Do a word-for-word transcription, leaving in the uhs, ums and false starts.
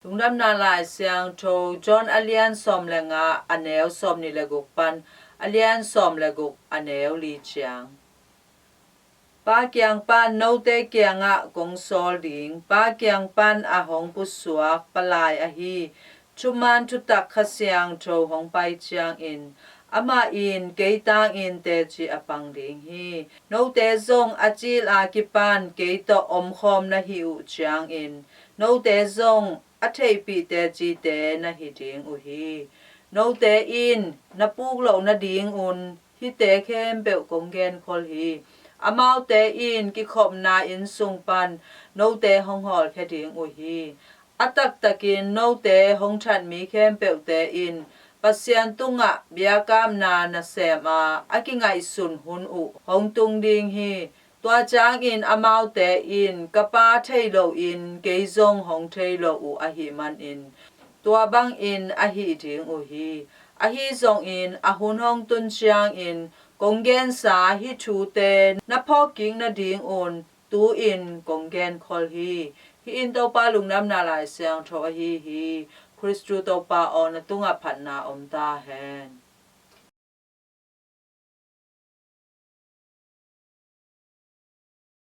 Lungdamna Lai Siangtho John a lian sawm le nga, a neu sawmnih le guk pan a lian sawm le guk, a neu li ciang. Pa kiang pan note kiangah kong sawl ding, Pa kiang pan a hong pusuak palai ahi thuman thutak Kha Siangtho hong pai ciangin, amah in kei tangin teci a pang ding hi. Note zong a cil a kipan kei tawh omkhawm na hih uh ciangin, note zong a theihpih tecite na hi ding uh hi. Note in na puk loh nadingun hihte khempeuh kong genkhol hi. Amaute in kikhopna inn sung pan note hong hawlkhia ding uh hi. A taktakin note hong that mi khempeuhte in Pasian tungah biakapna nasem a, a kingaihsun hun uh hong tung ding hi. Tua ciangin amaute in ka Pa thei loin kei zong hong thei lo uh ahih manin tua bangin a hih ding uh hi. Ahi zongin a hun hong tun ciangin kong gensa hih thute na phawkkik nadingun tu-in kong genkhol hi. Hih in Topa Lungdamna Lai Siangtho ahi hi. Khristu Topa aw, na tungah phatna om ta hen.